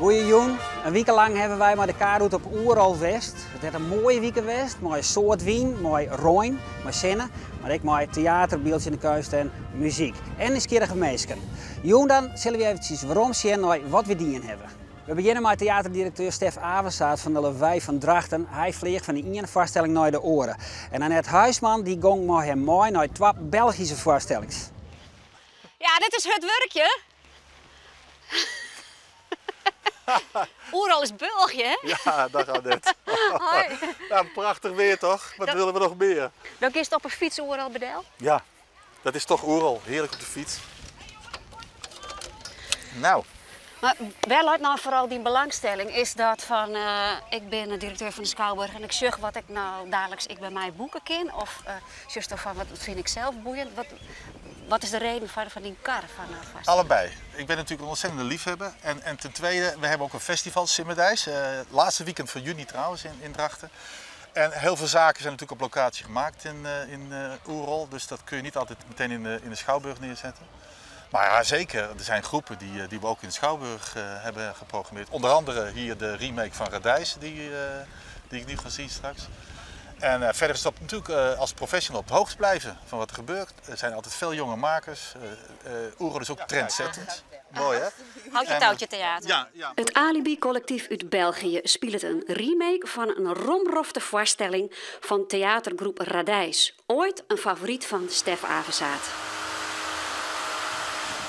Goeie jûn. In wike lang hawwe wy mei de K-route op Oerol west. It hat in moaie wike west, mei in soad wyn, mei rein, mei sinne, mar ek mei teater, byldzjende keunst en muzyk. En nijsgjirrige minsken. Jûn dan sille wy eventsjes werom sjen nei wat wy dien hawwe. We begjinne mei teaterdirekteur Stef Avezaat fan de Lawei fan Drachten. Hy fleach fan de iene foarstelling nei de oare. En Annette Huisman dy gong mei him mei nei twa Belgyske foarstellings. Ja, dit is hurd wurkje. Oerol is België, hè? Ja, dag Annette. Hoi. Nou, prachtich weer toch? Wat willen we nog meer? Dan kinst op 'e fyts oeral by del? Ja, dat is toch Oerol. Hearlik op de fyts. Nou. Mar wêr leit no foaral dyn belangstelling? Is dat fan ik bin de direkteur fan de Skouboarch en ik sjoch wat ik no daliks ek by my boeke kin? Of sjochsto fan wat fyn ik sels boeiend? Wat, wat is de reden foar fan dyn kar fan de foarstelling? Allebei. Ik ben natuurlijk een ontzettende liefhebber. En, en ten tweede, we hebben ook een festival, Simmerdeis. Uh, laatste weekend van juni trouwens in, in Drachten. En heel veel zaken zijn natuurlijk op locatie gemaakt in, uh, in uh, Oerol. Dus dat kun je niet altijd meteen in de, in de Schouwburg neerzetten. Maar ja, zeker. Er zijn groepen die, die we ook in de Schouwburg uh, hebben geprogrammeerd. Onder andere hier de remake van Radijs, die, uh, die ik nu ga zien straks. En uh, verder is het natuurlijk als professional op de hoogte blijven van wat er gebeurt. Er zijn altijd veel jonge makers. Oerol is ook trendzettend. Mooi hè? Houtje touwtje theater. Ja, ja. It Alibi Kollektyf út België spilet in remake fan in romrofte foarstelling fan teatergroep Radijs, oait in favoryt fan Stef Avezaat.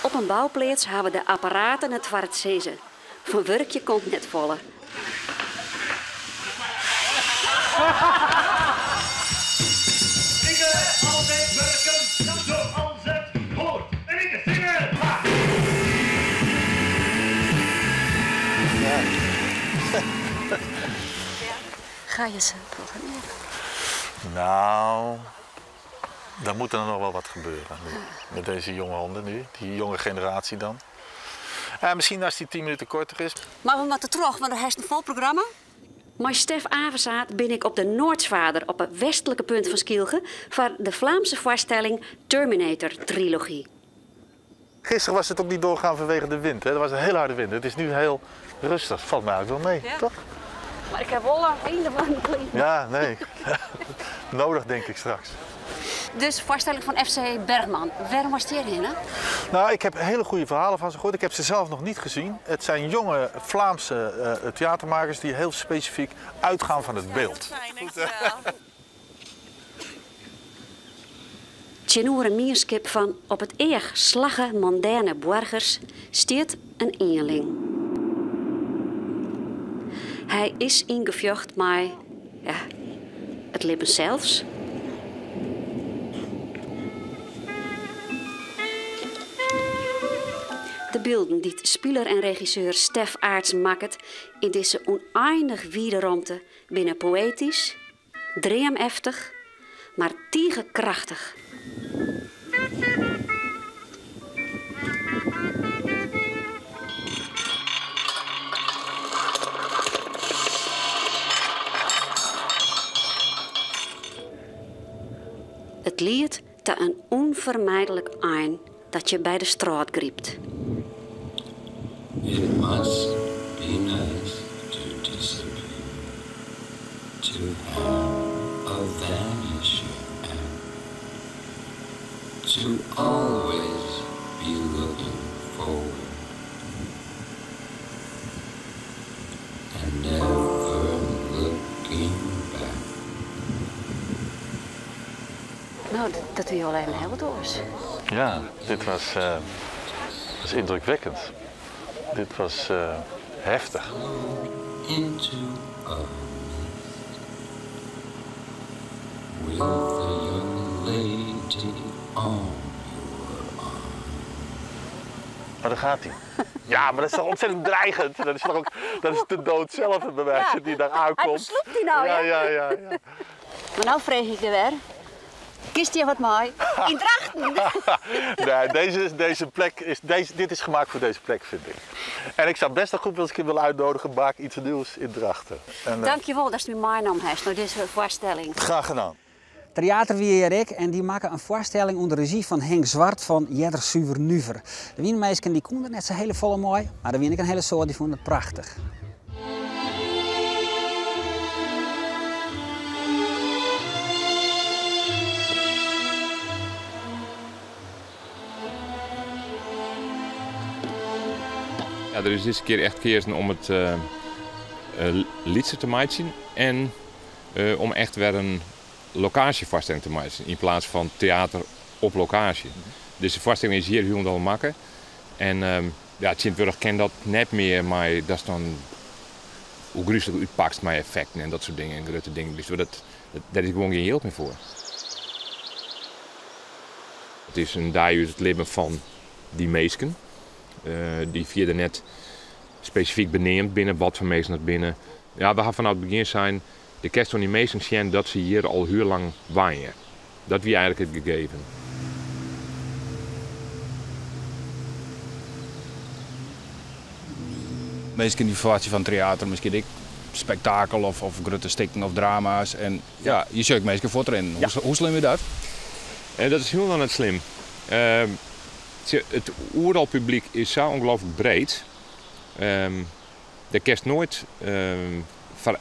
Op in boupleats hawwe de apparaten it foar it sizzen. Fan wurkje komt net folle. Ikke altijd werken zoals het hoort. En ikke zingen! Ha! Ja. Ga je ze programmeren? Nou, daar moet er nog wel wat gebeuren nu. Met deze jonge honden nu, die jonge generatie dan. Ja, misschien als die 10 minuten korter is. Mar we moatte troch, want der is in fol programma. Mei Stef Avezaat bin ik op de Noordsvaarder op 'e westlike punt fan Skylge foar de Flaamske foarstelling Terminator Trilogy. Gisteren was het ook niet doorgaan vanwege de wind. Hè? Er was een heel harde wind. Het is nu heel rustig. Valt mij eigenlijk wel mee, Ja. toch? Mar ik ha wol in een of andere klean. Ja, nee. Nodig denk ik straks. Dus foarstelling fan FC Bergman. Wêrom moatst hjirhinne? Nou, ik heb hele goede verhalen van ze gehoord. Ik heb ze zelf nog niet gezien. Het zijn jonge Vlaamse theatermakers die heel specifiek uitgaan van het beeld. Tsjinoer in mienskip fan op it each slagge mondêne boargers stiet in ienling. Hy is yn gefjocht mei, ja, it libben sels. De bylden dy't spiler en regisseur Stef Aerts makket yn dizze ûneinich wide romte binne poëtysk, dreameftich, mar tige krachtich. It liedt ta in ûnfermijdlik ein dat je by de strôt grypt. It must be nice to disappear, to have a vanishing act, to always be looking forward and never looking back. No, dat wie al even hiel wat oars. Ja, dit was, was indrukwekkend. Dit was heftig. Into a mist with the young lady on your arm. Maar daar gaat hij. Ja, maar dat is toch ontzettend dreigend. Dat is toch ook, dat is de dood zelf bij wijze Ja. die daar aankomt. Hy beslûpt dy no, Ja, hè? ja, ja, ja. Mar no freegje ik dy wer. Kinst hjir wat mei? Yn Drachten! Nee, deze, deze plek is, deze, dit is gemaakt voor deze plek, vind ik. En ik zou best een groep wel eens een keer willen uitnodigen. Maak iets nieuws in Drachten. En, Dankjewol datst my meinaam hast nei dizze foarstelling. Graag gedaan. Tryater wie hjir ek en dy makke in foarstelling ûnder rezjy fan Henk Zwart fan Earder Suver Nuver. Der wiene minsken dy koene der net sa hele folle mei, mar der wiene ek in hele soad dy fûnen it prachtich. Ja, der is dizze kear echt keazen om it lytser te meitsjen en om echt wer in lokaasjefoarstelling te meitsjen yn plaats fan teater op lokaasje. Dizze foarstelling is hjir hielendal makke en ja, tsjintwurdich kin dat net mear mei datst dan oergryslik útpakst mei effekten en dat soart dingen en grutte dingen. Dus dat, dêr is gewoan gjin jild mear foar. It is in dei út it libben fan dy minsken, dy't fierder net spesifyk beneamd binne, wat foar minsken dat binne. Ja, we ha fanôf it begjin sein, do kinst oan dy minsken sjen dat se hjir al hiel lang wenje. Dat wie eigenlik it gegeven. Minsken dy ferwachtsje fan teater miskien ek spektakel of grutte stikken of drama's. En ja, je sjogge ek minsken fuortrinnen. Hoe slim is dat? Dat is hielendal net slim. It Oerolpublyk is sa ongelooflik breed. Dêr kinst noait foar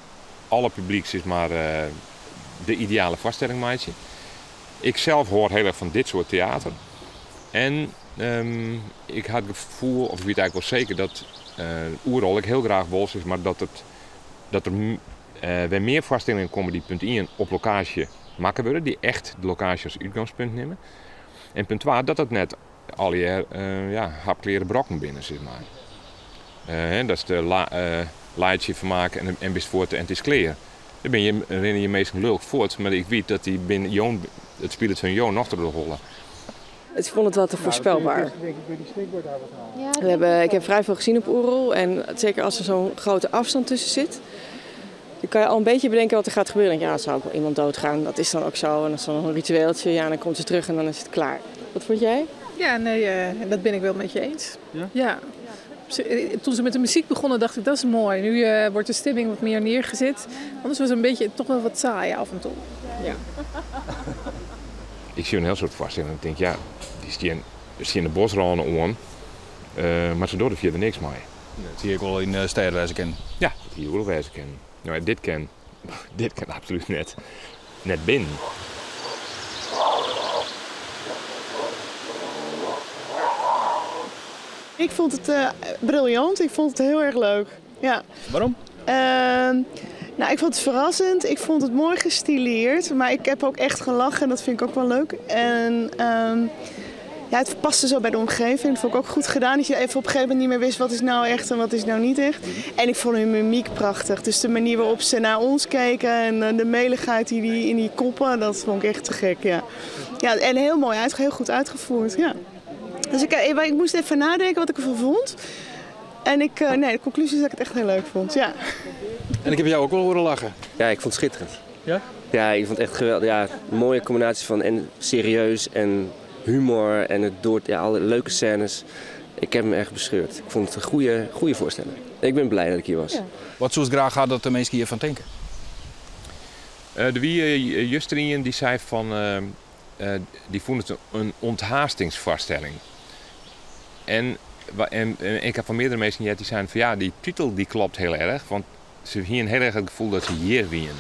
alle publyk sis mar, de ideale foarstelling meitsje. Ik sels hâld hiel erch fan dit soart teater. En ik ha it gefoel, of ik wit eigenlik wol seker, dat Oerol ek hiel graach wol sis mar, dat it, dat der wer mear foarstellingen komme dy't punt ien op lokaasje makke wurde, dy't echt de lokaasje as útgongspunt nimme. En punt twa, dat it net allegear ja, hapkleare brokken binne, sis mar. Dat is de laitsje, fermaak en bist fuort en it is klear. Dan bin je, rinne je minsken lulk fuort, mar ik wit dat dy bin jûn, it spilet hun jûn noch troch de holle. Ik vond het wat te voorspelbaar. We hebben, ik heb vrij veel gezien op Oerol en zeker als er zo'n grote afstand tussen zit, dan kan je al een beetje bedenken wat er gaat gebeuren. Ja, er zou ook wel iemand doodgaan, dat is dan ook zo. En dat is dan nog een ritueeltje, ja, en dan komt ze terug en dan is het klaar. Wat vond jij? Ja, nee, dat ben ik wel met je eens. Ja? Ja. Toen ze met de muziek begonnen dacht ik, dat is mooi. Nu wordt de stemming wat meer neergezet. Anders was het een beetje toch wel wat saai af en toe. Ja. Ik zie een heel soort voorstellingen en ik denk, ja, die stien de bosrâne oan, mar se dogge der fierder niks mei. Dat hie ek wol yn de stêd wêze kinnen. Ja, dat hie oeral wêze kinnen. No, dit kin, dit kin absolút net binnen. Ik vond het briljant, ik vond het heel erg leuk. Ja. Waarom? Ik vond het verrassend, ik vond het mooi gestileerd, maar ik heb ook echt gelachen en dat vind ik ook wel leuk. En het paste zo bij de omgeving, dat vond ik ook goed gedaan. Dat je even op een gegeven moment niet meer wist wat is nou echt en wat is nou niet echt. En ik vond hun mimiek prachtig, dus de manier waarop ze naar ons keken en de meligheid die in die koppen, dat vond ik echt te gek. Ja. Ja, en heel mooi, heel goed uitgevoerd. Ja. Dus ik moest even nadenken wat ik ervan vond. En de conclusie is dat ik het echt heel leuk vond. Ja. En ik heb jou ook wel horen lachen. Ja, ik vond het schitterend. Ja? Ja, ik vond het echt geweldig. Ja, een mooie combinatie van en serieus en humor en het door, ja, alle leuke scènes. Ik heb me echt bescheurd. Ik vond het een goede voorstelling. Ik ben blij dat ik hier was. Ja. Wat zou je graag hadden dat de mensen hiervan denken? De wie Justrien die zei van, die vond het een onthaastingsvoorstelling. En ik heb van meerdere mensen die zeiden van ja, die titel die klopt heel erg, want ze hebben heel erg het gevoel dat ze hier wien.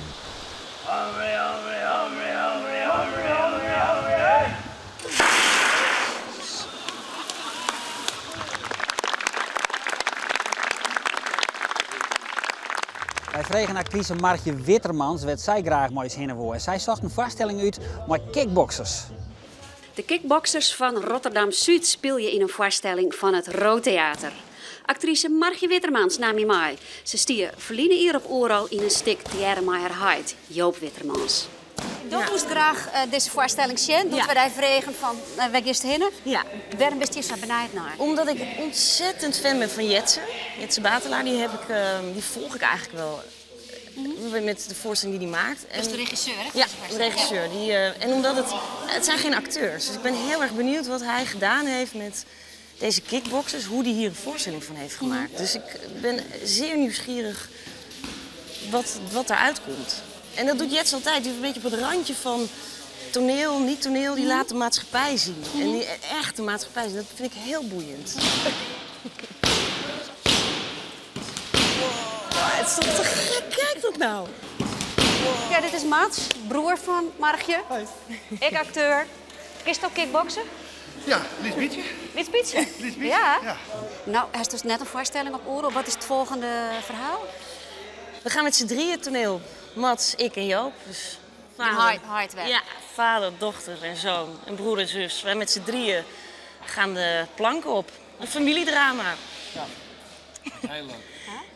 Wy fregen aktrise Martje Wittermans wêr't sy graach mei ús hinne woe. En sy socht in foarstelling út mei kickboxers. De kickboxers fan Rotterdam-Zuid spylje yn in foarstelling fan it Ro Theater. Aktrise Martje Wittermans naam my mei. Se stie ferline jier op Oerol yn in stik tegearre mei har heit, Joop Wittermans. Do woest graach dizze foarstelling sjen, doe't we dy fregen fan wêr giest hinne? Ja. Wêrom bist hjir sa benijd nei? Omdat ik ontzettend fan bin fan Jetze. Jetze Batelaar, die volg ik eigenlijk wel. Met de voorstelling die hij maakt. Dat is de regisseur, hè? Ja, de regisseur. Die en omdat het, het zijn geen acteurs. Dus ik ben heel erg benieuwd wat hij gedaan heeft met deze kickboxers. Hoe die hier een voorstelling van heeft gemaakt. Dus ik ben zeer nieuwsgierig wat eruit komt. En dat doet Jetze altijd. Die is een beetje op het randje van toneel, niet toneel, die laat de maatschappij zien. En die echt de maatschappij zien, dat vind ik heel boeiend. Wow, het is toch te gek, kijk dat nou. Ja, dit is Mats, broer van Margje. Ik acteur. Is ook kickboksen? Ja, Lies Bietje. Lies Bietje? Lies Bietje, Ja. ja. Nou, er is dus net een voorstelling op Oerol. Wat is het volgende verhaal? We gaan met z'n drieën toneel. Mats, ik en Joop. Dus Die hard werk. Ja, vader, dochter en zoon. En broer en zus. Wij met z'n drieën gaan de planken op. Een familiedrama. Ja. Heel leuk.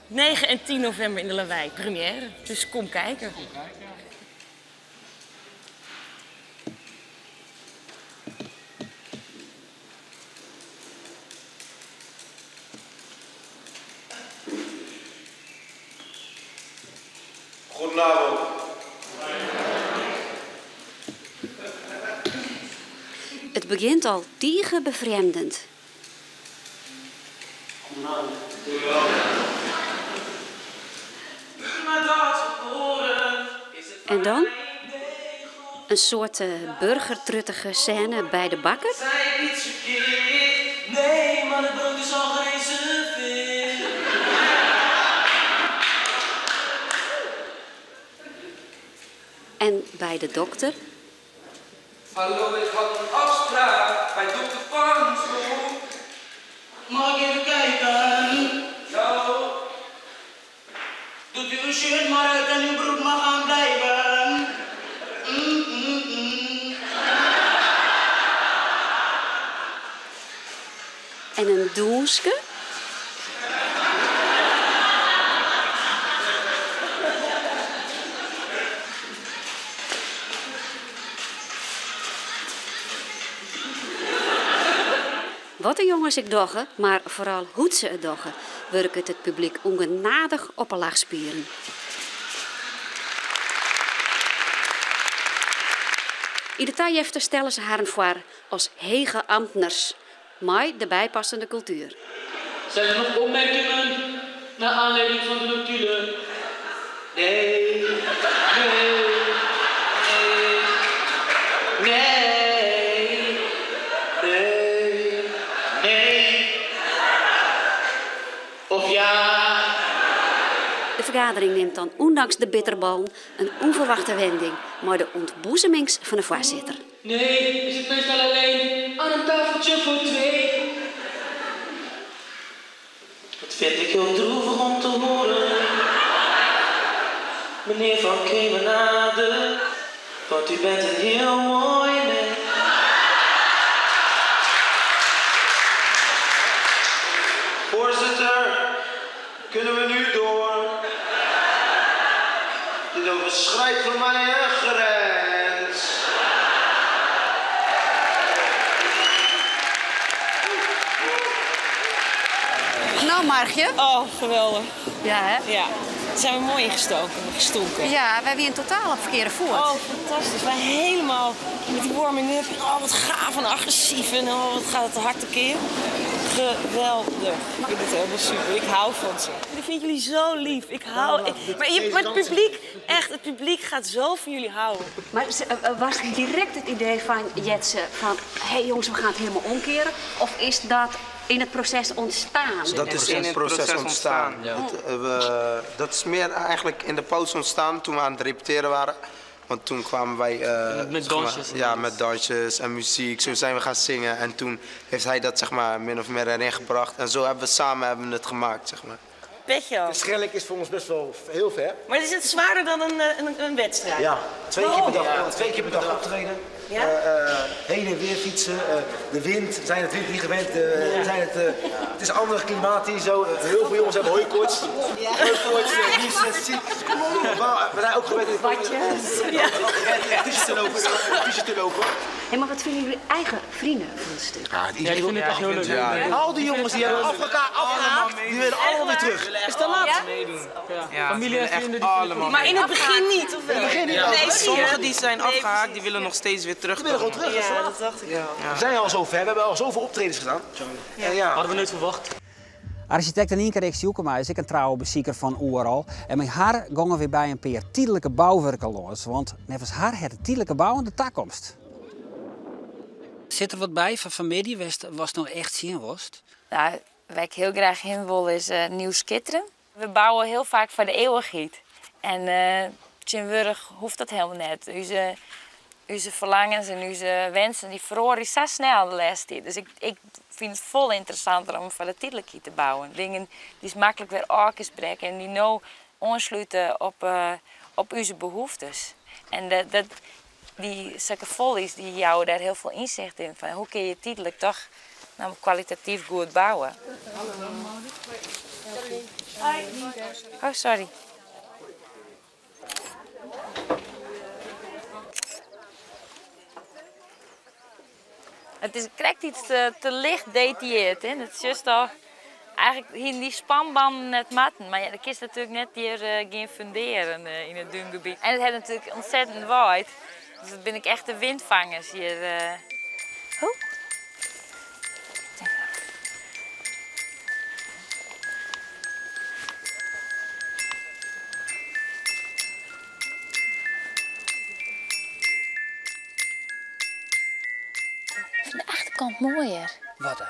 9 en 10 november in de Lawei, première. Dus kom kijken. Kom kijken. Goedenavond. Het begint al tegen bevreemdend. En dan een soort burgertruttige scène bij de bakker. Zei iets verkeerd? Nee, maar het brood is al gereserveerd. En bij de dokter. Hallo, ik had een afspraak bij dokter Panshoek. Mag ik even kijken? Ja. Doet u uw shirt maar uit en uw broek mag aan blijven. Mm, mm, mm. En een doeske. Wat de jongens ik doggen, maar vooral hoe ze het doggen, werkt het het publiek ongenadig op een lachspieren. In de tajefte stellen ze haar voor als hege ambtners, maar de bijpassende cultuur. Zijn er nog opmerkingen naar aanleiding van de notulen? Nee, nee, nee, nee, nee, nee. Of ja. De vergadering neemt dan ondanks de bitterbal een onverwachte wending, maar de ontboezemings van de voorzitter. Nee, is het meestal alleen aan een tafeltje voor twee. Dat vind ik heel droevig om te horen. Meneer van Kemenade, want u bent een heel mooi mens. Voorzitter, kunnen we nu door? Dit overschrijdt voor mij een grens. Nou, Margje. Oh, geweldig. Ja, hè? Ja. Daar zijn we mooi ingestoken, gestonken. Ja, wij hebben in totaal op verkeerde voet. Oh, fantastisch. Wij helemaal met die warming-up. Oh, wat gaaf en agressief. En oh, wat gaat het hard tekeer. Geweldig. Ik vind het helemaal super. Ik hou van ze. Ik vind jullie zo lief. Ik hou... Ik, maar, je, maar het publiek, echt, het publiek gaat zo van jullie houden. Maar was direct het idee van Jetze van... hé hey jongens, we gaan het helemaal omkeren? Of is dat in het proces ontstaan? Dat is in het proces ontstaan. Ja. Dat is meer eigenlijk in de pauze ontstaan toen we aan het repeteren waren. Want toen kwamen wij... met dansjes. Ja, met dansjes en muziek. Zo zijn we gaan zingen. En toen heeft hij dat zeg maar min of meer erin gebracht. En zo hebben we samen hebben het gemaakt, zeg maar. Petje af. De Schellik is voor ons best wel heel ver. Maar is het zwaarder dan een wedstrijd? Ja, twee keer per dag optreden. Ja? Heen en weer fietsen, de wind, zijn het wind niet gewend, het is ander klimaat hier zo. Heel veel jongens hebben hooikoorts. Ja. Hooikoorts, die is ziek. Maar we zijn ook gewend in te lopen. Hey, maar wat vinden jullie eigen vrienden van het stuk? Ja, die vinden het echt heel leuk. Ja. Al die jongens die hebben elkaar afgehaakt, die willen allemaal weer terug. Is het te laat? Ja? Meedoen. Ja. Familie en vrienden die allemaal. Maar in het begin niet, of wel? In het begin niet. Nee, sommigen die zijn afgehaakt, die willen nog steeds weer terug. Die willen gewoon terug. Ja, dat dacht ik al. We zijn al zo ver, we hebben al zoveel optredens gedaan. Ja. Hadden we nooit verwacht. Arsjitekt Nynke Rixt Jukema is ek in trouwe besiker fan Oerol en mei har gongen wy by in pear tydlike bouwurken lâns, want neffens har hat it tydlike bouwen de takomst. Sit der wat by fan fanmiddei wêr'tst watst no echt sjen wolst? Nou, wêr't ik hiel graach hinne wol is Nieuw Skitteren. We bouwe hiel faak foar de eeuwichheid en tsjintwurdich hoecht dat helemaal net. Us ferlangens en ús wensen dy feroarje sa snel de lêste tiid. Dus ik fyn it folle ynteressanter om foar de tydlikheid te bouwen. Dingen dy'tst maklik wer ôf kinst brekke en dy't no oanslute op ús behoeftes. En dat, dy sokke folly's dy jouwe dêr hiel folle ynsicht yn fan hoe kinne je tydlik toch no kwalitatyf goed bouwe. Oh, sorry. It is krekt iets te licht detailleerd, hè. Dat sjochst al. Eigenlik hienen dy spanbannen net moatten, mar ja, dan kinst natuerlik net hjir gean fundearjen yn it dúngebiet. En it hat natuerlik ontzettend waaid, dus dat binne ek echte windfangers hjir. Ho. Ik fyn de achterkant moaier. Wat?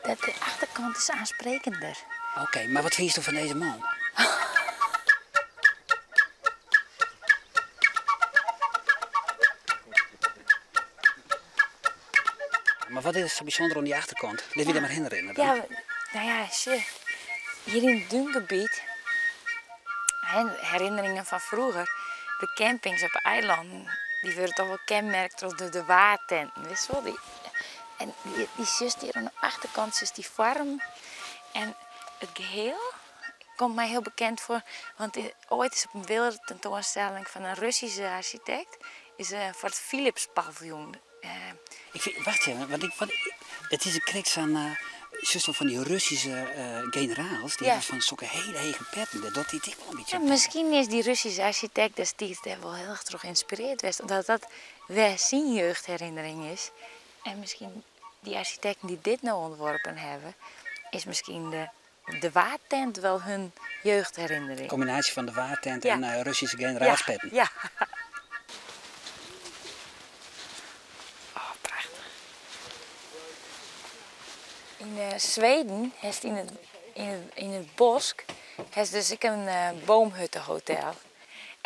Dat, de achterkant is aansprekender. Oké, mar wat fynsto fan dizze man? Mar wat is sa bysûnder oan dy achterkant? Lit my dêr mar hinne rinne dan. Ja, no ja, sjoch. Hjir yn it dúngebiet, herinneringen fan froeger, de campings op de eilannen, dy wurde toch wol kenmerkt troch de waadtenten, witst wol. Dy, en dy sjochst hjir oan de achterkant, sjochst dy foarm en it geheel komt my hiel bekend foar, want oait is op in wereldtentoanstelling fan in Russyske arsjitekt is foar it Philips paviljoen. Ik fyn, wacht even, want ik, wat, it is krekt sa'n, sjochst wol fan dy Russyske generaals, dy hawwe fan sokke hiele hege petten, dêr docht dit ek wol in bytsje Ja, miskien is dy Russyske arsjitekt destiids dêr wol hiel erch troch ynspirearre west, omdat dat wer syn jeugdherinnering is. En miskien dy arsjitekten dy't dit no ûntworpen hawwe, is miskien de waadtent wel hun jeugdherinnering. Kombinaasje fan de waadtent en Russyske generaalspetten. Ja, ja. Oh, prachtich. Yn Sweden hast yn it, yn it bosk hast dus ek in boomhuttehotel.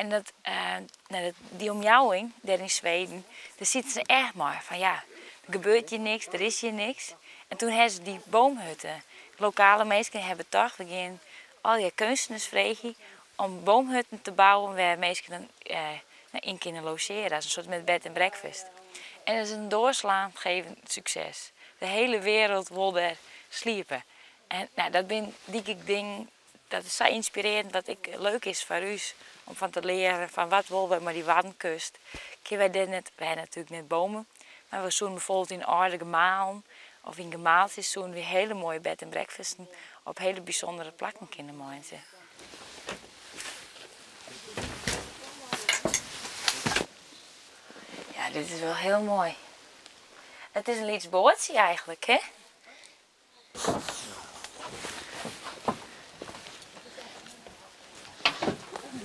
En dat, no, dy omjouwing dêr yn Sweden, dêr sieten se echt mei fan ja, der gebeurt hjir niks, der is hjir niks. En toen hawwe se dy boomhutten. Lokale minsken hawwe betocht, we gean allegear keunstners freegje om boomhutten te bouwen wêr minsken dan yn kinne logearje, as in soart met bed en breakfast. En dat is in doorslaandgevend sukses. De hele wereld wol dêr sliepe. En no, dat binne dy dingen Dat is sa ynspirearjend wat ek leuk is foar ús om fan te learen fan wat wolle wy mei dy Waddenkust. Kinne wy dêr net, wy ha natuerlik net bomen, mar we soenen bijvoorbeeld yn âlde gemalen of yn gemaaltsjes soenen wy hele moaie bed en breakfasten op hele bysûndere plakken kinne meitsje. Ja, dit is wol hiel moai. It is in lyts boatsje eigenlik, hè?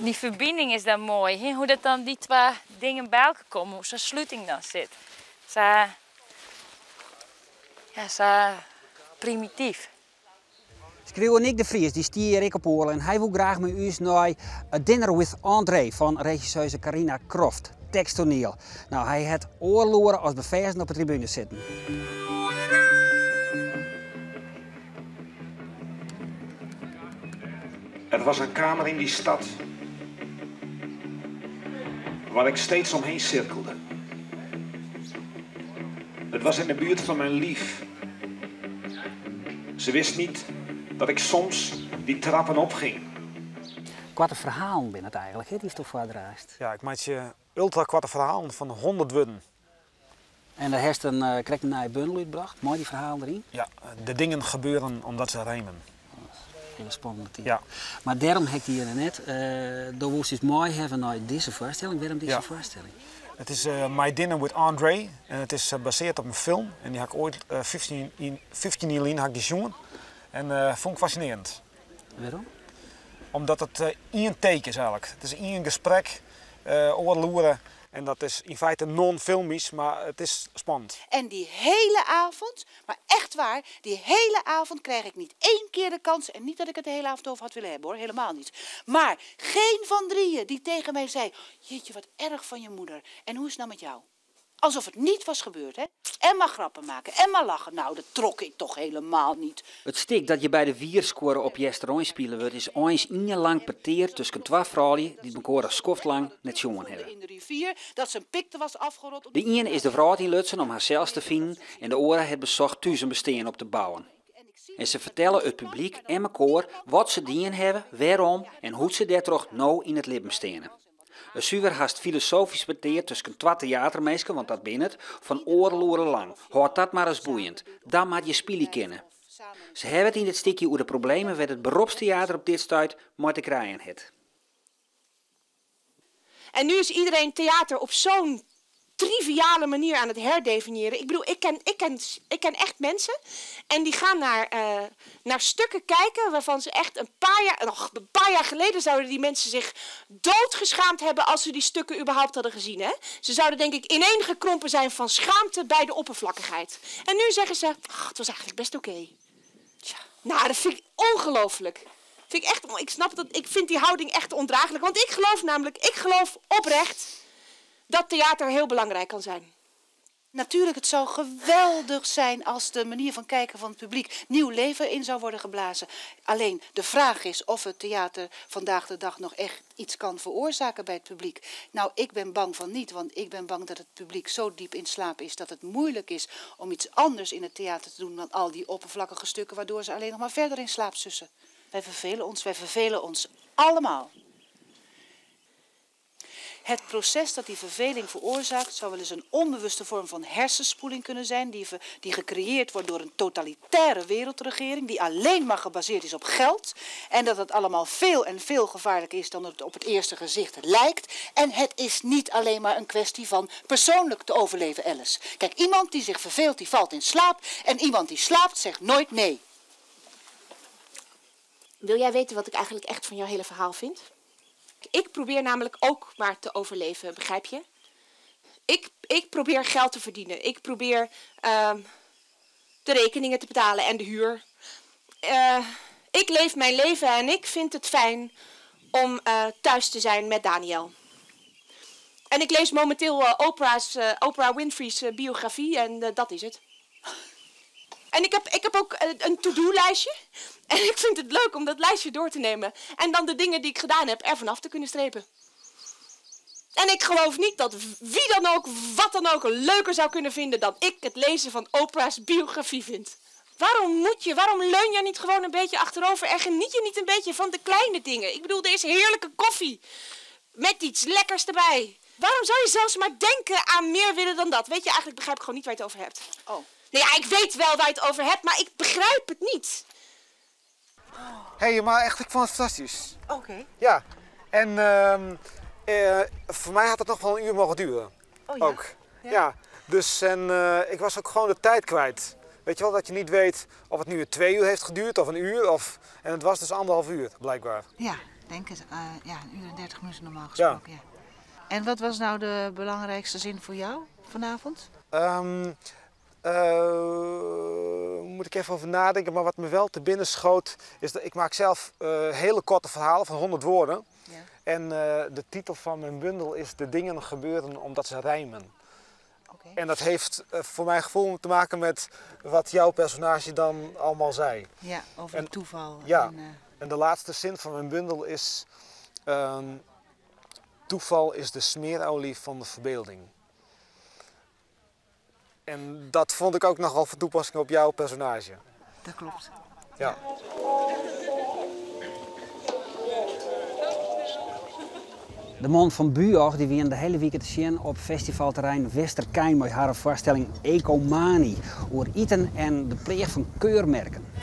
Dy ferbining is dan moai, hè? Hoe dat dan dy twa dingen by elkoar komme, hoe sa'n sluting dan sit. Sa, ja, sa primityf. Skriuwer Nyk de Vries dy stie hjir ek op Oerol en hy woe graach mei ús nei A Dinner with André fan regisseuse Karina Kroft, teksttoaniel. No, hy hat oardel oere as befêzen op 'e tribune sitten. Er was een kamer in die stad waar ik steeds omheen cirkelde. Het was in de buurt van mijn lief. Ze wist niet dat ik soms die trappen opging. Koarte ferhalen binne it eigenlik, hè, dy'tsto foardraachst. Ja, ik meitsje ultrakoarte ferhalen fan 100 wurden. En dêr hast in, krekt in nije bundel útbrocht mei dy ferhalen deryn? Ja, De dingen gebeuren omdat ze rijmen. Hiele spannende titel. Ja. Mar dêrom ha ik dy hjir net. Do woest ús mei hawwe nei dizze foarstelling. Wêrom dizze foarstelling? It is My Dinner with André en it is basearre op in film. En dy ha ik oait 15 jier lyn ha ik dy sjoen. En fûn ik fascinearend. Wêrom? Omdat it ien take is eigenlik. It is ien gesprek, oardel oere. En dat is yn feite non-filmysk, mar it is spannend. En die hele avond, maar echt waar, die hele avond krijg ik niet één keer de kans. En niet dat ik het de hele avond over had willen hebben hoor, helemaal niet. Maar geen van drieën die tegen mij zei, jeetje wat erg van je moeder. En hoe is het nou met jou? Alsof het niet was gebeurd, hè? En maar grappen maken, en maar lachen. Nou, dat trok ik toch helemaal niet. It stik dat hjir by de Wierskuorre op Easterein spile wurdt is eins ien lang petear tusken twa froulju dy't mekoar al skoftlang net sjoen hawwe. In de rivier, dat zijn pikte was afgerot. De iene is de wrâld ynlutsen om harsels te finen en de oare hat besocht thús in bestean op te bouwen. En se fertelle it publyk en mekoar wat se dien hawwe, wêrom en hoe't se dêrtroch no yn it libben steane. In suver hast filosofysk petear tusken twa teaterminsken, want dat binne it, fan oardel oere lang. Hâld dat mar ris boeiend. Dan moat je spylje kinne. Se hawwe it yn dit stikje oer de problemen wêr't it beropsteater op dit stuit mei te krijen hat. En nu is iedereen theater op zo'n triviale manier aan het herdefiniëren. Ik bedoel, ik ken, ik ken, ik ken echt mensen en die gaan naar, eh, naar stukken kijken waarvan ze echt een paar jaar, nog een paar jaar geleden zouden die mensen zich doodgeschaamd hebben als ze die stukken überhaupt hadden gezien. Hè? Ze zouden denk ik ineengekrompen zijn van schaamte bij de oppervlakkigheid. En nu zeggen ze, ach, het was eigenlijk best oké. Tja, nou, dat vind ik ongelooflijk. Vind ik echt, ik snap dat, ik vind die houding echt ondraaglijk. Want ik geloof namelijk, ik geloof oprecht dat theater heel belangrijk kan zijn. Natuurlijk, het zou geweldig zijn als de manier van kijken van het publiek nieuw leven in zou worden geblazen. Alleen de vraag is of het theater vandaag de dag nog echt iets kan veroorzaken bij het publiek. Nou, ik ben bang van niet, want ik ben bang dat het publiek zo diep in slaap is dat het moeilijk is om iets anders in het theater te doen dan al die oppervlakkige stukken waardoor ze alleen nog maar verder in slaap sussen. Wij vervelen ons, wij vervelen ons allemaal. Het proces dat die verveling veroorzaakt zou wel eens een onbewuste vorm van hersenspoeling kunnen zijn die, die gecreëerd wordt door een totalitaire wereldregering die alleen maar gebaseerd is op geld en dat het allemaal veel en veel gevaarlijker is dan het op het eerste gezicht lijkt. En het is niet alleen maar een kwestie van persoonlijk te overleven, Alice. Kijk, iemand die zich verveelt, die valt in slaap en iemand die slaapt zegt nooit nee. Wil jij weten wat ik eigenlijk echt van jouw hele verhaal vind? Ik probeer namelijk ook maar te overleven, begrijp je? Ik, ik probeer geld te verdienen. Ik probeer de rekeningen te betalen en de huur. Ik leef mijn leven en ik vind het fijn om thuis te zijn met Daniel. En ik lees momenteel Oprah's, Oprah Winfrey's biografie en dat is het. En ik heb, ik heb ook een to-do-lijstje. En ik vind het leuk om dat lijstje door te nemen. En dan de dingen die ik gedaan heb er vanaf te kunnen strepen. En ik geloof niet dat wie dan ook, wat dan ook, leuker zou kunnen vinden dan ik het lezen van Oprah's biografie vind. Waarom moet je, waarom leun je niet gewoon een beetje achterover en geniet je niet een beetje van de kleine dingen? Ik bedoel, er is heerlijke koffie met iets lekkers erbij. Waarom zou je zelfs maar denken aan meer willen dan dat? Weet je, eigenlijk begrijp ik gewoon niet waar je het over hebt. Oh. Nou ja, ik weet wel waar je het over hebt, maar ik begrijp het niet. Hé, hey, maar echt, ik vond het fantastisch. Oké. Ja, en voor mij had het nog wel een uur mogen duren. Oh ja? Ook. Ja. Ja, dus en ik was ook gewoon de tijd kwijt. Weet je wel, dat je niet weet of het nu 2 uur heeft geduurd of een uur. Of, en het was dus 1,5 uur, blijkbaar. Ja, denk het. Ja, 1 uur en 30 minuten normaal gesproken. Ja. En wat was nou de belangrijkste zin voor jou vanavond? Moet ik even over nadenken, maar wat me wel te binnen schoot is dat ik maak zelf hele korte verhalen van 100 woorden. Ja. En de titel van mijn bundel is De dingen gebeuren omdat ze rijmen. Okay. En dat heeft voor mijn gevoel te maken met wat jouw personage dan allemaal zei. Ja, over het toeval. Ja, en de laatste zin van mijn bundel is: toeval is de smeerolie van de verbeelding. En dat vond ik ook nogal van toepassing op jouw personage. Dat klopt. Ja. De man fan Buog dy wiene de hiele wike te sjen op festivalterrein Westerkeyn mei har foarstelling Ecomani oer iten en de pleach fan keurmerken.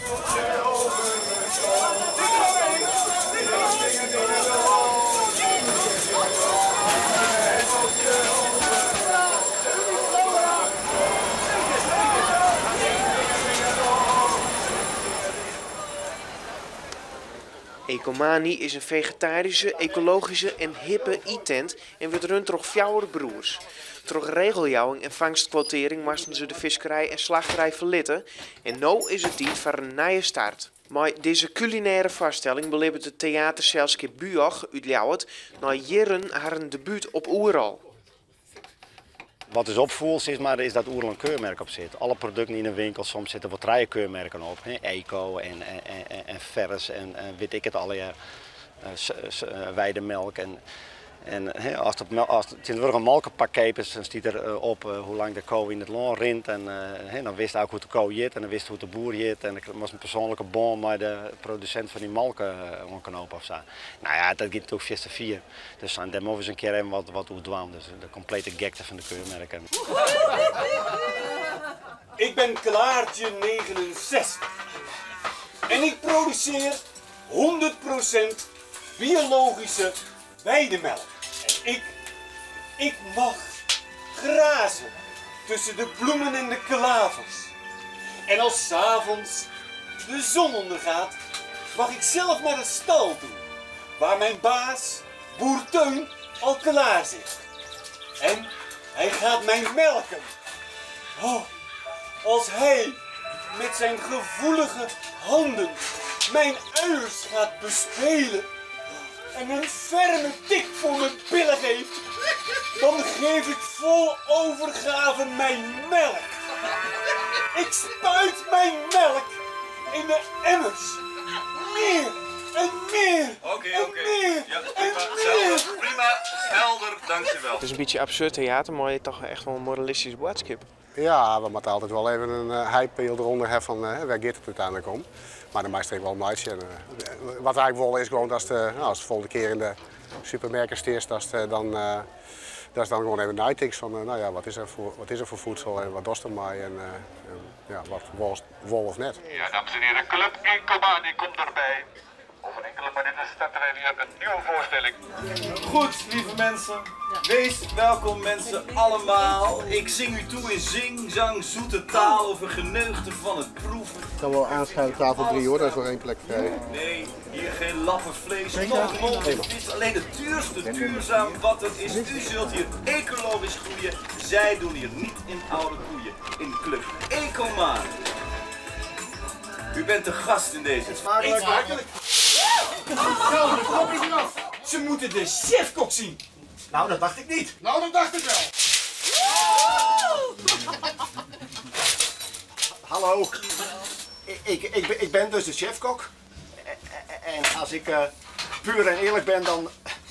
Ecomani is in fegetaryske, ekologyske en hippe yttent en wurdt rund troch fjouwer broers. Troch regeljouwing en fangstkwotearring moasten se de fiskerij en slachterij ferlitte en no is it tiid foar in nije start. Mei dizze kulinêre foarstelling belibbet it teaterselskip Buog út Ljouwert nei jierren harren debút op Oerol. Wat ús opfoel sis mar, is dat oeral in keurmerk op sit. Alle produkten yn 'e winkel, soms sitte wol trije keurmerken op. Hè? Eco en, en, en vers en, en wit ik it allegear. Weidemelk en, en hè, as it, as tsjintwurdich in molkepak keapest, dan stiet der op hoe lang de ko yn it lân rint. En hè, dan wist ek hoe't de ko hjit en dan wist hoe't de boer hjit. En dan moast in persoanlike bân mei de produsint fan dy molke oanknope of sa. Nou ja, dat giet natuerlik fierste fier. Dus dêr moatte we ris in kear even wat, wat oer dwaan. Dus de komplete gekte fan de keurmerken. Ik ben Klaartje 69 en ik produceer 100% biologische weidemelk. En ik, ik mag grazen tussen de bloemen en de klavers. En als 's avonds de zon ondergaat, mag ik zelf naar de stal toe, waar mijn baas, boer Teun, al klaar zit. En hij gaat mij melken. Oh, als hij met zijn gevoelige handen mijn uiers gaat bespelen en een ferme tik voor mijn billen geeft, dan geef ik vol overgave mijn melk. Ik spuit mijn melk in de emmers. Meer en meer Oké, en oké. meer Ja, en prima. meer. Helder, prima, helder, dankjewel. Het is een beetje absurd theater, maar het toch echt wel een moralistisch boodschap. Ja, we moeten altijd wel even een heipeel eronder hebben van waar gaat het uiteindelijk om. Maar de meeste wel een meisje. En, wat eigenlijk willen is gewoon dat de, nou, als de volgende keer in de supermarkt steert, dat ze dan, dat is dan gewoon even nijtiks van nou ja, wat is er voor voedsel en wat dost er mij en, en ja, wat wol, wol of net. Ja, dames en heren, Club Ecomani komt erbij. Over enkele minuten starten wij weer een nieuwe voorstelling. Goed, lieve mensen. Wees welkom, mensen allemaal. Ik zing u toe in zing, zang, zoete taal over geneugten van het proeven. Ik kan wel aanschuiven tafel 3 hoor, daar is nog één plek vrij. Nee, hier geen lappen vlees, Zeker? nog molde Eenmaal. vis. Alleen het duurste duurzaam wat het is. U zult hier ecologisch groeien. Zij doen hier niet in oude koeien. In Club Ecomani. U bent de gast in deze. Smakelijk. Smakelijk. Zo, de kop is eraf. Ze moeten de chefkok zien. Nou, dat dacht ik niet. Nou, dat dacht ik wel. Hallo, ik, ik, ik, ik ben dus de chefkok. En als ik puur en eerlijk ben, dan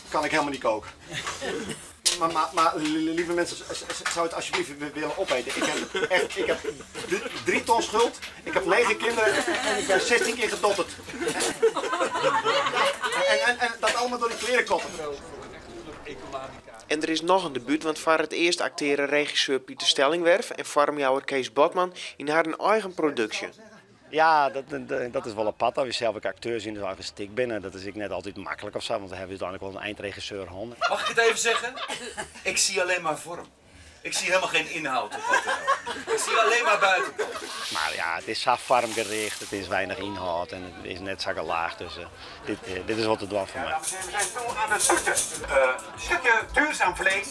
kan ik helemaal niet koken. Maar, maar, maar lieve mensen, zou het alsjeblieft willen opeten? Ik heb echt, ik heb 3 ton schuld, ik heb 9 kinderen en ik ben 16 keer gedotterd. En, en, en dat allemaal door die klerenkoppen. En er is nog een debuut, want voor het eerst acteren regisseur Pieter Stellingwerf en farmjouwer Kees Botman in haar eigen productie. Ja, dat is wel apart. Dat we zelf ook acteurs in de eigen stik binnen. Dat is ik net altijd makkelijk of zo, want dan hebben we uiteindelijk wel een eindregisseur handen. Mag ik het even zeggen? Ik zie alleen maar vorm. Ik zie helemaal geen inhoud of wat dan ook. Ik zie alleen maar buitenkant. Maar ja, het is zo farmgericht, het is weinig inhoud en het is net zo laag. Dus dit is wat te dwars voor mij. Dames en heren, we zijn toe aan het toetje. Stukje duurzaam vlees.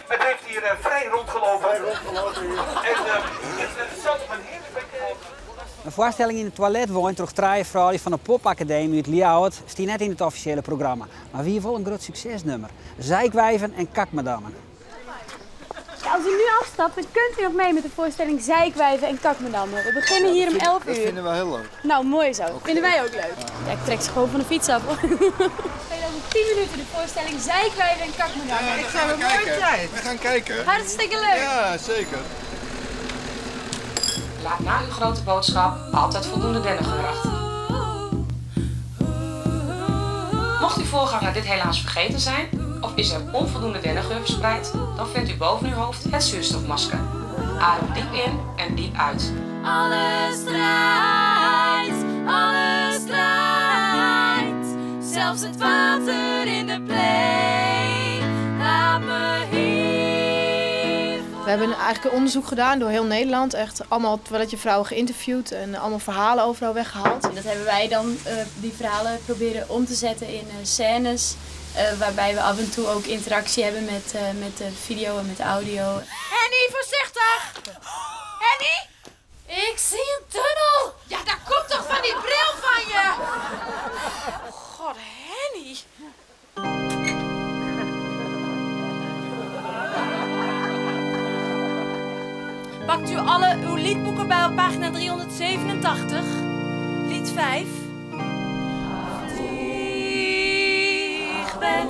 Het heeft hier vrij rondgelopen. Vrij rondgelopen hier. En het zat op een heerlijk plekje. Een voorstelling in het toilet woont door drie vrouwen van de Popacademie uit Ljouwert staat net in het officiële programma. Maar wie wil een groot succesnummer? Zeikwijven en kakmadammen. Ja, als u nu afstapt, dan kunt u nog mee met de voorstelling Zeikwijven en Kakmadammen. We beginnen hier om 11 uur. Dat vinden we heel leuk. Nou, mooi zo. Vinden wij ook leuk. Ja, ik trek ze gewoon van de fiets af. We spelen over 10 minuten de voorstelling Zeikwijven en Kakmadammen. Ja, we gaan kijken. We gaan kijken. Hartstikke leuk. Ja, zeker. Laat na uw grote boodschap altijd voldoende dennengeur achter. Mocht uw voorganger dit helaas vergeten zijn, of is er onvoldoende dennengeur verspreid, dan vindt u boven uw hoofd het zuurstofmasker. Adem diep in en diep uit. Alles draait, alles draait. Zelfs het water in de play. Laat me hier. hebben eigenlijk een onderzoek gedaan door heel Nederland. Echt allemaal toiletjuffrouwen geïnterviewd en allemaal verhalen overal weggehaald. En dat hebben wij dan, die verhalen proberen om te zetten in scènes. Waarbij we af en toe ook interactie hebben met de video en met de audio. Henny, voorzichtig! Henny! Ik zie een tunnel! Ja, daar komt toch van die bril van je! God, Henny! Pakt u alle uw liedboeken bij op pagina 387, lied 5. Vlieg weg,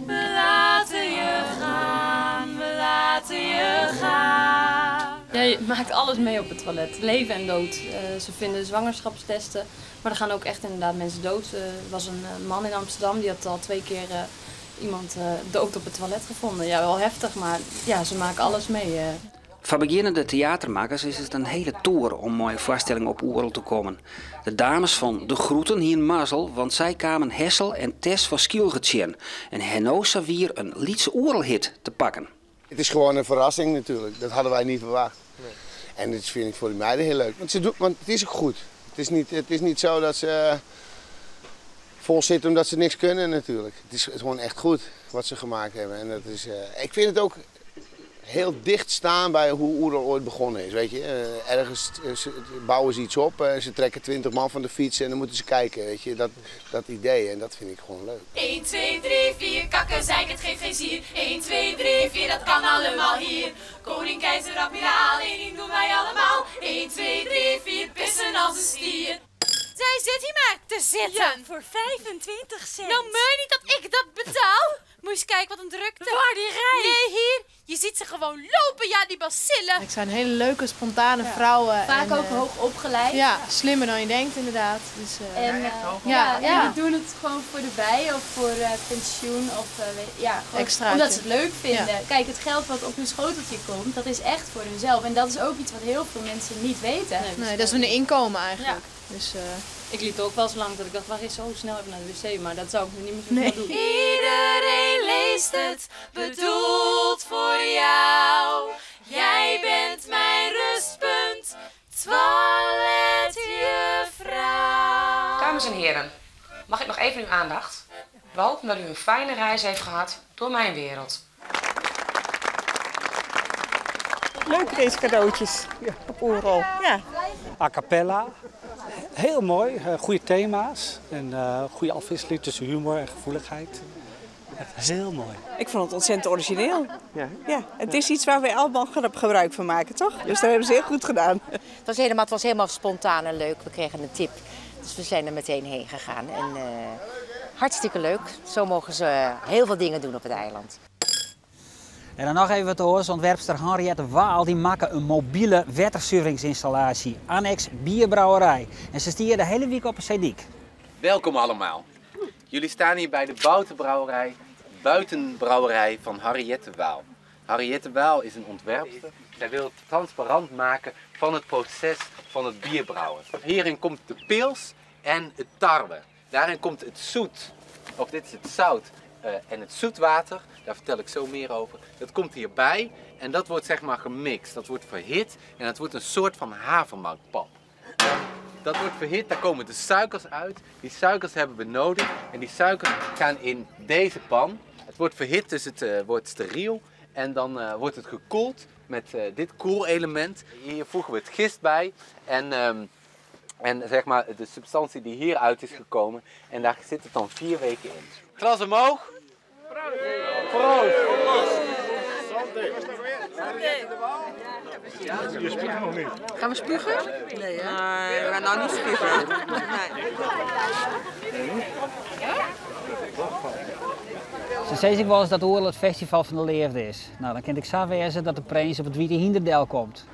we laten je gaan, we laten je gaan. Ja, je maakt alles mee op het toilet, leven en dood. Ze vinden zwangerschapstesten, maar er gaan ook echt inderdaad mensen dood. Er was een man in Amsterdam, die had al 2 keer iemand dood op het toilet gevonden. Ja, wel heftig, maar ja, ze maken alles mee. Voor beginnende theatermakers is het een hele toer om mooie voorstellingen op Oerol te komen. De dames van De Groeten hier in Mazel, want zij kwamen Hessel en Tess van Skielgetjen en Henosa wier een Lietse Oerolhit te pakken. Het is gewoon een verrassing natuurlijk, dat hadden wij niet verwacht. Nee. En dat vind ik voor die meiden heel leuk, want het is ook goed. Het is niet zo dat ze vol zitten omdat ze niks kunnen natuurlijk. Het is gewoon echt goed wat ze gemaakt hebben. En dat is, ik vind het ook heel dicht staan bij hoe Oerol ooit begonnen is, weet je. Ergens bouwen ze iets op, ze trekken 20 man van de fiets en dan moeten ze kijken, weet je. Dat idee, en dat vind ik gewoon leuk. 1, 2, 3, 4, kakken, zeik, het geeft geen zier. 1, 2, 3, 4, dat kan allemaal hier. Koning, keizer, admiraal, één ding doen wij allemaal. 1, 2, 3, 4, pissen als een stier. Zij zit hier maar te zitten. Ja, voor 25 cent. Nou, meen niet dat ik dat betaal. Moet je eens kijken wat een drukte. Waar die rij? Nee, hier. Je ziet ze gewoon lopen, ja, die bacillen. Het zijn hele leuke, spontane vrouwen. Vaak en, ook hoog opgeleid. Ja, slimmer dan je denkt inderdaad. Dus, en die doen het gewoon voor de bij of voor pensioen. Of, ja, gewoon Extraatje. omdat ze het leuk vinden. Ja. Kijk, het geld wat op hun schoteltje komt, dat is echt voor hunzelf. En dat is ook iets wat heel veel mensen niet weten. Nee, dat is hun inkomen eigenlijk. Ja. Dus, Ik liep ook wel eens lang dat ik dacht, waar is zo snel even naar de wc? Maar dat zou ik nu niet meer zo Nee. snel doen. Iedereen leest het, bedoeld voor jou. Jij bent mijn rustpunt, toiletjuffrouw. Dames en heren, mag ik nog even uw aandacht? We hopen dat u een fijne reis heeft gehad door mijn wereld. Leuk deze cadeautjes op Oerol. Ja. A cappella. Heel mooi, goede thema's en goede afwisseling tussen humor en gevoeligheid. Echt heel mooi. Ik vond het ontzettend origineel. Ja. Ja, het is iets waar wij allemaal gebruik van maken, toch? Dus daar hebben ze heel goed gedaan. Het was helemaal spontaan en leuk. We kregen een tip, dus we zijn er meteen heen gegaan. En, hartstikke leuk. Zo mogen ze heel veel dingen doen op het eiland. En dan nog even wat te horen. Ontwerpster Henriette Waal die maakte een mobiele waterzuiveringsinstallatie, annex bierbrouwerij. En ze stier de hele week op een zeediek. Welkom allemaal. Jullie staan hier bij de Boutenbrouwerij, buitenbrouwerij van Henriette Waal. Henriette Waal is een ontwerpster. Zij wil het transparant maken van het proces van het bierbrouwen. Hierin komt de pils en het tarwe. Daarin komt het zoet, of dit is het zout. En het zoetwater, daar vertel ik zo meer over, dat komt hierbij en dat wordt zeg maar gemixt. Dat wordt verhit en dat wordt een soort van havermoutpap. Dat wordt verhit, daar komen de suikers uit. Die suikers hebben we nodig en die suikers gaan in deze pan. Het wordt verhit, dus het wordt steriel en dan wordt het gekoeld met dit koelelement. Hier voegen we het gist bij en zeg maar de substantie die hieruit is gekomen en daar zit het dan 4 weken in. Glas omhoog. Proost. Je spuugt nog niet. Gaan we spugen? Nee, hè? Nee, we gaan nou niet spugen. Nee. Ze zei zich wel eens dat Oerol het festival van de leefde is. Nou, dan kent ik zo wezen dat de prins op het Witte Hinderdel komt.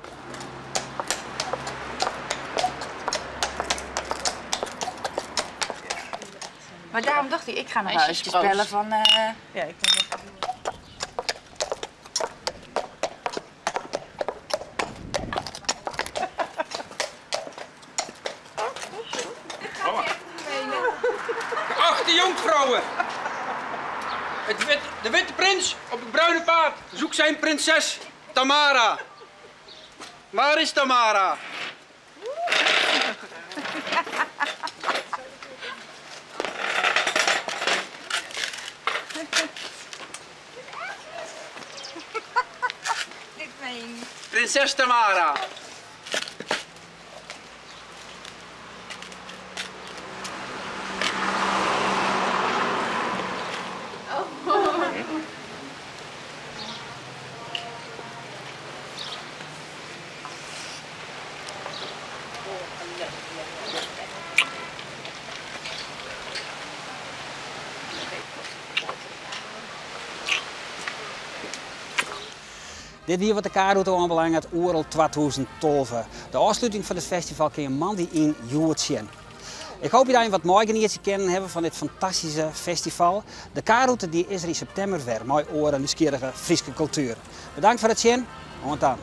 Maar daarom dacht ik, ik ga nog Meisjes eventjes bellen proost. van... Ja, ik ben ook. Geachte jonkvrouwen. De witte prins op het bruine paard zoekt zijn prinses. Tamara! Waar is Tamara? Dit meen je niet. Prinses Tamara! Dit wie wat de K-rûte oanbelanget Oerol 2012. De ôfsluting fan it festival kin je moandei yn Hjoed sjen. Ik hoopje dat je wat meigenietsje kinnen hawwe fan dit fantastyske festival. De K-rûte dy is der yn septimber wer mei oare nijsgjirrige Fryske kultuer. Bedankt foar it sjen. Oant dan.